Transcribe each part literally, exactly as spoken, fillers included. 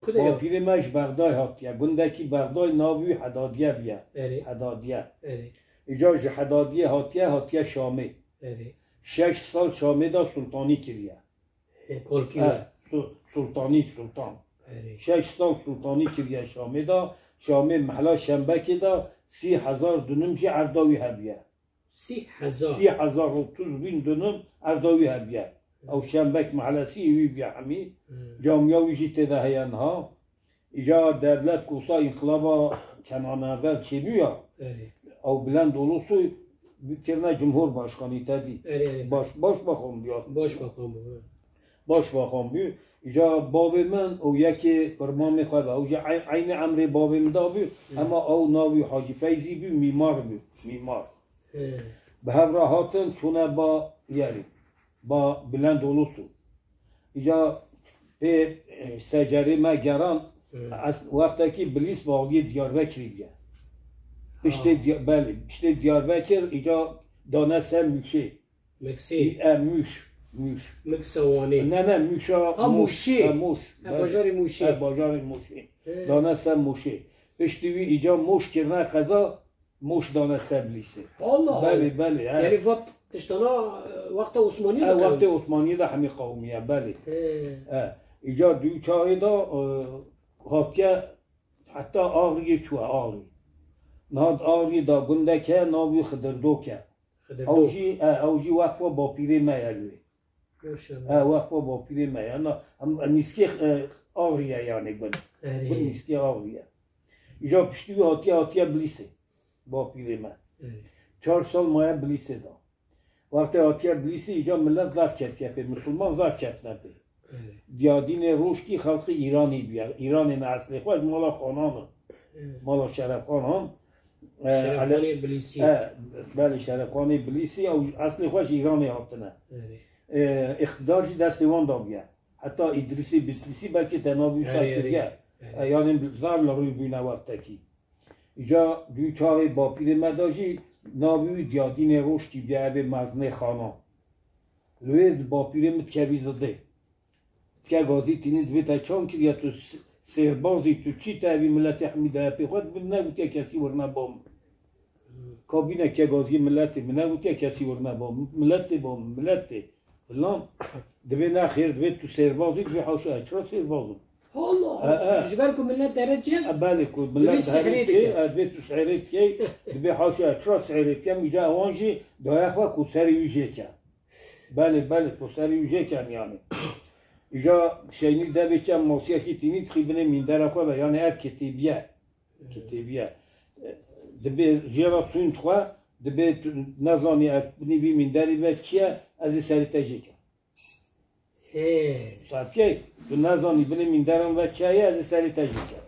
Ku de ya? Bapîrê me ji Bexdayê hatiye. Gundekî Bexdayê navê wî Hedadiye bûye. Erê. Hedadiye. Erê. Îca ji Hedadiyê hatiye, hatiye Şamê. Erê. Şeş sal Şamê de sultanî kiriye. He, kolkî. He, su-, sultanî, sultan. Erê. Şeş sal sultanî kiriye Şamê de. Şamê mehla Şembekê de sî hezar dunim jî erda wî hebûye. Sî hezar. Sî hezar, otuz bin dunim erda wî hebûye. Ew Şembek mehlesî wî bûye hemî. Hmm. Camiya wî jî tê de heye niha. Îca devlet kosa înqilaba Kenan Evel çêbûya. Erê. Ew Bülent Ulusoy kirine cumhurbaşkanî tedî. Erê, erê. Baş, başbakan bûya. Başbakan bû, he. Başbakan bû. Îca bavê min û yekê pirmamê xwe be. Ew jî ey-, eynî emrê bavê min de bû. Hı. Ema ew navî Hacî Feyzî bû, mîmar bû. Mîmar. Hı. Bi hev re hatin çûne ba yerî. Ba Bülent Ulusoy. Îca pê, e, secerê me geran, Hı. es-, wextekî Bilîs bagiyê Diyarbekirî bûye. Piştê Ha. Diya-, belê, piştê Diyarbekir îca dane ser Mûşê. Miksî. E, Mûş, Mûş. Miksa Wanê. Ne, ne, Mûşa, Ha, Mûş, Mûşê. e, Mûş, Ha, belê. bajarê Mûşê. E, bajarê Mûşê. He. Dane ser Mûşê. Piştî wî îca Mûş kirine qeza, Mûş dane ser Bilîsê. Allah Allah. Belê, belê, he. Yani vat tiştana, e, wexta Osmaniyê E, de wextê qewimî. Osmaniyê de hemî qewimiye, belê. He. E, îca dû çaxê de, e, hatiye heta Axriyê çûye, Axrî. Niha Axriyê de gundek e, navî Xidirdok e. Xidirdok. Ew jî, e, ew jî wexfa bapîrê me ye lê. Maşallah. E, wexfa bapîrê me ye. Na, em, em nîskê, e, Axrî ye yani gund. Erê. Gund nîskê Axrî ye. Îca piştî wî hatiye, hatiye Bilîsê. Bapîrê me. Erê. Çar sal maye Bilîsê de. Wextê hatiye Bilîsê, îca millet zaf ketiye pê, misilman zaf ketine pê. Erê. Diyadînê Roşkî xelqê Îranî bûye. Îranê ne eslê xwe ji mala Xanan in. Erê. Mala Şerefxan han. E, Şerefxanê Ele-, Bilîsî. E, belê, Şerefxanê Bilîsî, ew ji eslê xwe ji Îranê hatine. Erê. E, îqtidar jî destê wan de bûye. Heta Îdrîsê Bitrîsî belkî te navî wî Erê, erê. kiriye. Erê. E, yanî zaf li rû bûne wextekî. Îca dû çaxê bapîrê me de jî navê wî Diyadînê Roşkî bûye, evê mezinê Xanan. Li wê bapîrê min dikevî zidê. Dike gazî tînî dibê te çand kiriye tu s-, sêrbazî tu çî te evî miletê hemî daye pê xwe dibin negotiye kesî wirine ba min. Kabîne ke gazî miletê min negotiye kesî wirine ba min. Miletê ba min, miletê. Filan, dibê nexêr, dibê tu sêrbazî, dibê haşa, ez çira sêrbaz im? Allah E, Allah. e. Ji ber ku millet dere çi? E, belê, ku millet Dibê dere sihirê çi? dike. E, dibê tu sihirê dikey, dibê haşa, ez çira sihirê dikem, îca ewan jî daye xwe ku serê wî jê ke. Belê, belê, ku serê wî jê ken yani. Îca şeynî devê çi em masiyekî tînî dixî binê mîndera xwe ve, yani ev kitêbiye. Kitêbiye. E, dibê jê re sûnd xwe, dibê tu nezanî ev binî vî mînderî ve çi ye, ez ê serê te jê kem. Hê. Satkey, tu nezanî binê mînderan ve çi heye, ez ê serê te jê kem.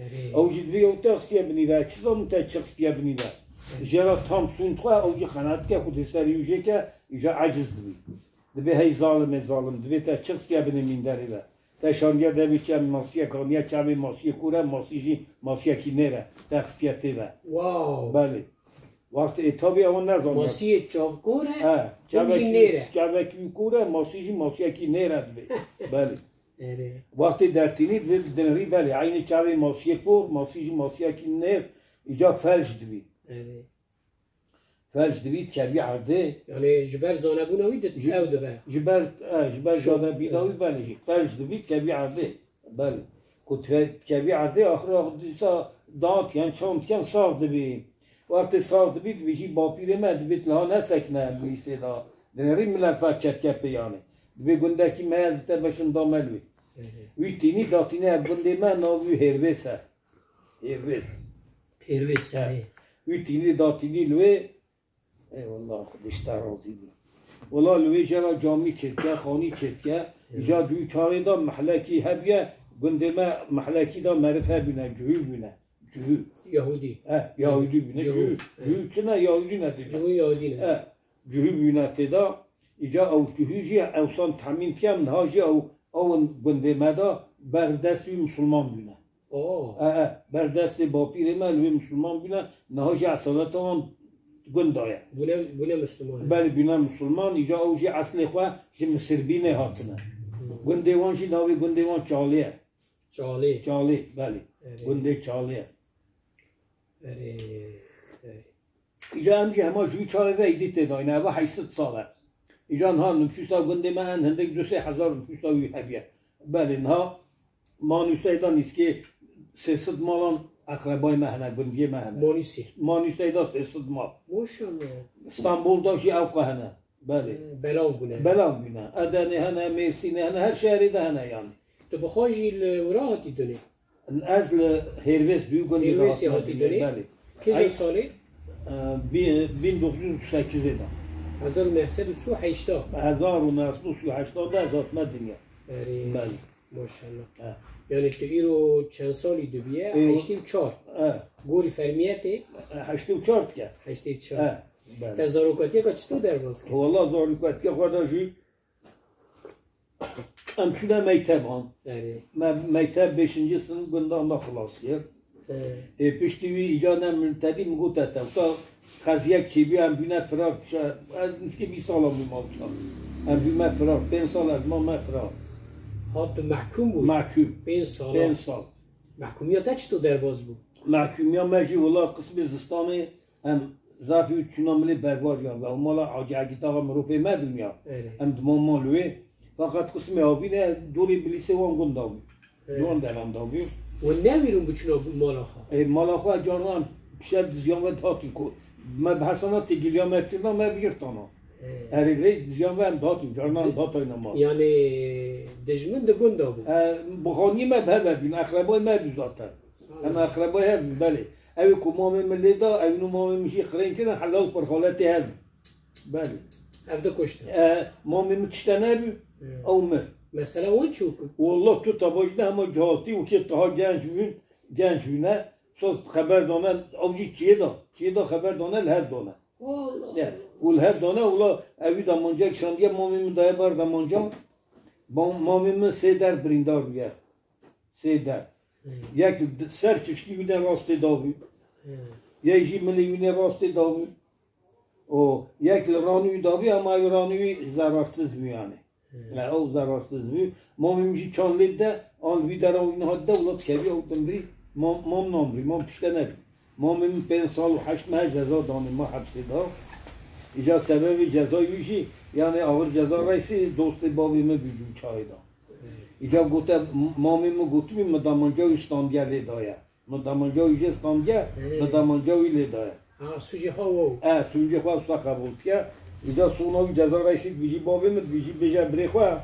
Erê. Ew jî dibê ew te xistiye binî ve, çi zanim te çi xistiye binî ve. Erê. Jê re tam sûnd xwe, ew jî xenet dike ku dê serê wî jê ke, îja eciz dibî. Dibê hey zalimê zalim, dibê te çi xistiye binê mînderê ve. Te şandiye devê çi em masiyek aniye, çavê masiyê kor e, masî jî masiyekî nêr e. Te xistiye tê ve. Wow. Belê. Wextê ê tabî ewan nezaniye. Masiyê çavkor e, He, ew jî çavekî, nêr e. çavekî wî kor e, masî jî masiyekî nêr e dibê. Belê. Erê. Wextê dertînî dibê dinirî belê. Eynî çavê masiyê kor, masî jî masiyekî nêr, îca felc dibî. Erê. Felc dibî dikevî erdê. Yani ji ber zanebûna wî di-, Ji, ew dibe. ji ber, e, ji ber Şok. zanebîna wî belê jî. Felc dibî dikevî erdê. Belê. Ku dife-, dikevî erdê, axir dîsa dat ken, çand ken, sax dibî. Wextê sax dibî, dibê jî bapîrê me, dibê tu niha nesekine Bilîsê da. Dinêrî millet zaf ketke pê yanê. Dibê gundekî me ye, ez te beşim da me li wê. Hı hı. Wî tînî datîne ev gundê me, nav wî Hêrvês e. Hêrvês. Hêrvês, He. erê. Wî tînî datînî li wê, Ey wallah, Xwedê ji te razî bû. Wala li wê jê re camî çêdike, xanî çêdike. Hı. Îca dû çarê de mehlekî hebûye, gundê me mehlekî de meriv hebûne, cuhû bûne. Cuhû. Yahûdî. Eh, Yahûdî bûne, Cuhû. cuhû. Cuhû çi ne, Yahûdî ne tê de. Cuhû Yahûdî ne. Eh, cuhû bûne tê de. Îca ew cuhû jî ewsan temîn dikem, niha jî ew, ew in gundê me de ber dest wî misilman bûne. Oo. E, e, ber destê bapîrê me li wê misilman bûne, niha jî eseleta wan gund daye. Bûne, bûne misilman. Belê, bûne misilman, îca ew jî eslê xwe ji Misirbînê hatine. Hmm. Gundê wan jî navê gundê wan Çalê ye. Çalê. Çalê, belê. Erê. Gundê Çalê ye. Erê, erê. Îca em jî hema ji wî çavê ve êdî tê dayîne. Eva heşt sed sal e. Îca niha nifûsa gundê me en hindik du sê hezar nifûsa wî hebiye. Belê, niha Manûseyda nîskê sê sed malan eqrebayê me hene, gundiyê me hene. Manûsê. Manûseyda sê sed mal. Maşallah. Stenbolda jî ewqa hene. Belê. He, belav bûne. Belav bûne. Edenê hene, Mêrsînê hene, her şehrê de hene yanî. Tu bi xwe jî li wira hatî dunê? Ez li Hêrvês bû gundî Hêrvêsê hatî dunê. Belê. Kêja salê? E, bi-, bin dokuz yüz sekizê de. Hezar û neh sed û sî û heşt. Hezar û neh sed û sî û heşt de ez hatime dinya. Erê. Belê. Maşallah. He. Yani tu îro çend salî dibiye? Ê, heştê û çar. He. Gorî fermiyetê? Heştê û çar dike. Heştê û çar. He, belê. Te zarokatiyeka çito derbas kir? Wala zarokatiya xwe de jî em çûne meyteban. Erê. Me, mekteb beşinci sınıf gundan da xilas kir. He. Ê, piştî wî îca ne min tedî min gote te. Wisa qeziyek çêbû, em bûne firar, pişa, ez nizkî bîst sala bû ma wisa. Em bûme firar, pênc sal ez mame firar. Ha, tu mehkûm bû? Mehkûm. Pênc sala. Pênc sal. Mehkûmiya te çito derbas bû? Mehkûmiya me jî wila qismê zistanê em zafî û çûna milê berbar ya. Ve mala Hacî Egîtaxa mirovê me bûn ya. Erê. Em diman mal wê. Feqet qismê havîne dorê bilîsê wan gunda bû. Erê. Wan deran da bû. Wan newîrin biçûna mala xwe? Ê, mala xwe carnan şev diziyan ve dihatin ku me bi her sana têgiliya me kirina, me bi girtana. Erê. Erê, rê diziyan ve em dihatin, carnan dihatayna mal. Yani dijmin di gunda bû? E, bi xaniyê me bi hev bûn, eqrebayê me bû zaten. Em eqrebayê hev bûn, belê. Ew ê ku mamê min lê da, ew û mamê min jî qirên kirin, hela û pirxaletê hev bûn. Belê. Ev de kuştin. E, mamê min tişte nebû, Hı. ew mir. Mesela wan çi bû? Wallah tu tebajî ne hema cihatî û kê tiha genc bûn, genc bûne. Sos xeber dane, ew jî çiyê da. Çiyê da xeber dane, li hev dane. Wallah. Ya, û li hev dane, wala ewî damancek şandiye, mamê min daye bar damancan. Mam-, mamê min sê der birîndar bûye. Sê der. Hı. Yek di ser çişkî wîne rastê da bû. Hı. Yek jî milê wîne rastê da bû. O, yek li ranû da bû, ama ew ranû zerarsız bû yani. Hı. Ya, ew zerarsız bû. Mamê min jî çand lê de, an vî dera wîne hat de, wila dikevî ew dimrî, mam, mam namrî, mam tişte nebî. Mamê min pênc sal û heşt meh ceza danê ma hepsê da. Îca sebebê cezayê wî jî, yani ağır ceza reysî dostê bavê min bû çayê da. Îca gote, m-, mamê min gotibî, min damanca wî standiye lê daye. Min damanca wî jê standiye, Hey. min damanca wî lê daye. Ha, sucê xwe wo. E, sucê xwe wisa qebûl dike. Îca sona wî ceza reysî dibêjî bavê min, dibêjî bêje birê xwe.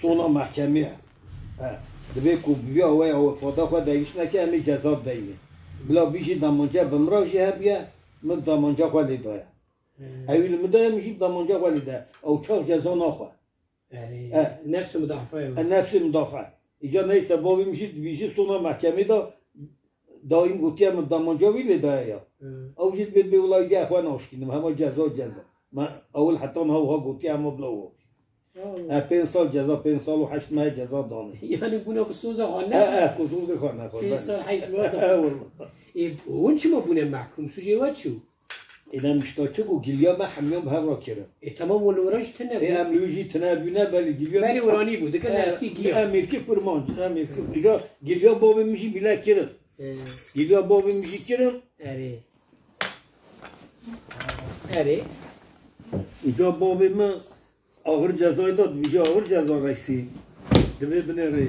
Sona mehkemê ye. E, dibê ku bi vî awaya wefata xwe degiş neke, em ê ceza bideyne. Bila bî jî damanca bi min re jî hebiye, min damanca xwe lê daye. He. Ewî li min daye, min jî damanca xwe lê daye. Ew çax ceza naxwe. Erê, E. nefsê mudafa ye. E, nefsê mudafa. Îca neyse, bavê min jî dibêjî sona mehkemê de daîm gotiye min damanca wî lê daye ya. Hı. Ew jî dibê dibê wila îdî ez xwe naşkînim, hema ceza ceza. Me ewil heta niha wiha gotiye, hema bila wiha. Allah. E, pênc sal ceza, pênc sal û heşt meh ceza dane. Yani bûna ku soza xwe E, nexwe. e, ku soza xwe nexwe, Pênc be. sal heşt meh E, da. e, wala. E, hûn çima bûne mehkûm? Sucê we çi bû? Êne mişta çi bû? Giliya me hemiyan bi hev re kirin. E, tamam, wan li wira jî tune Ê, bû. em li wî jî tune bûne, belê giliya Belê me wiranî bû, dike E, nestî giya. em êrkî kurmanc, em êrkî. Îca giliya bavê min jî bîle kirin. E. Giliya bavê min jî kirin. Erê. Erê. Îca bavê min ağır cezayê da, dibêje ağır ceza reysî. Divê binêrê.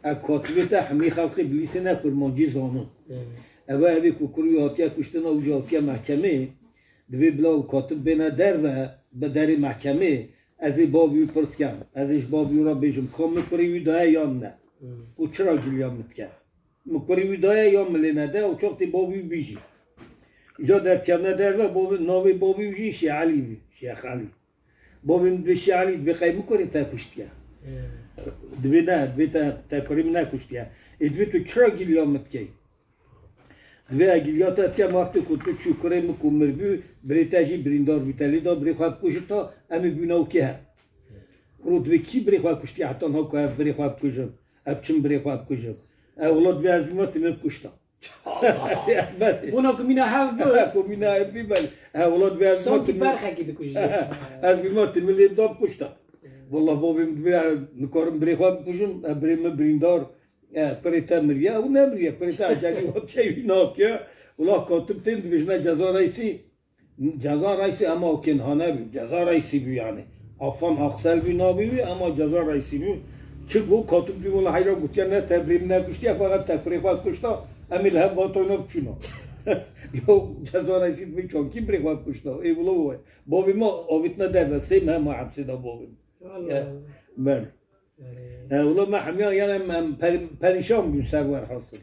Ev katibê te hemî xelqê bilîsê ne kurmancî zanin. Evet. Eve evê ku kurî hatiye kuştin, ew jî hatiye mehkemê. Divê bila ew katib bêne derve, bi derê mehkemê. Ez ê bavî wî pirs kem. Ez ê ji bavî wî re bêjim, ka min kurê wî daye yan ne? Hmm. Û çira giliya min dike? Min kurê wî daye ya min lê nede, ew çax tê bavî wî bijî. Îca derdikevne derve, bavê, navê bavî wî jî Şêx Elî bû, Şêx Elî. Bavê min dibê Şêx Elî, dibê qey min kurê te kuştiye. He. Dibê ne, dibê te, te kurê min nekuştiye. Ê dibê tu çira giliya min dikey? Dibê ez giliya te dikem, wextê ku tu çû kurê min ku mir bû, birê te jî birîndar bû, te lê da birê xwe bikujita, em ê bûna wekî hev. Kuro dibê kî birê xwe kuştiye heta niha ku ez birê xwe bikujim? Ev çim birê xwe bikujim. Ev wela dibê ez bîma, tu min bikuşta. Belê. Bona ku mîna hev bi. Ku mîna hev bi, belê. Ev wela dibê ez bîma, Sankî tu min berxekî dikujî. Ez bîma, tu min lê bida bikuşta. Wallah bavê min dibê ez nikarim birê xwe bikujim, ev birê min birîndar, E, kurê te miriye, ew nemiriye. Kurê te ecelî hatiye, wî nakiye. Wila katib tên dibêjine Ceza Reîsî. Ceza Reîsî ema o kên hane bû. Ceza Reîsî bû yani. Afan Aksel bû navê wî, ema Ceza Reîsî bû. Çi bû, katib bû, wila heyra gotiye, ne te birê min nekuştiye, feqet te kurê xwe kuşta, em ê li hev batoyna biçûna. Yo, Ceza Reîsî dibê çankî birê xwe kuşta. Ê wilo we. Bavê me avêtine derve, sê meh ma hepsê de bavê me. Allah Ya, Allah. Belê. Belê. E, wilo me hemiya yani em, em per-, perîşan bûn ser werhasil.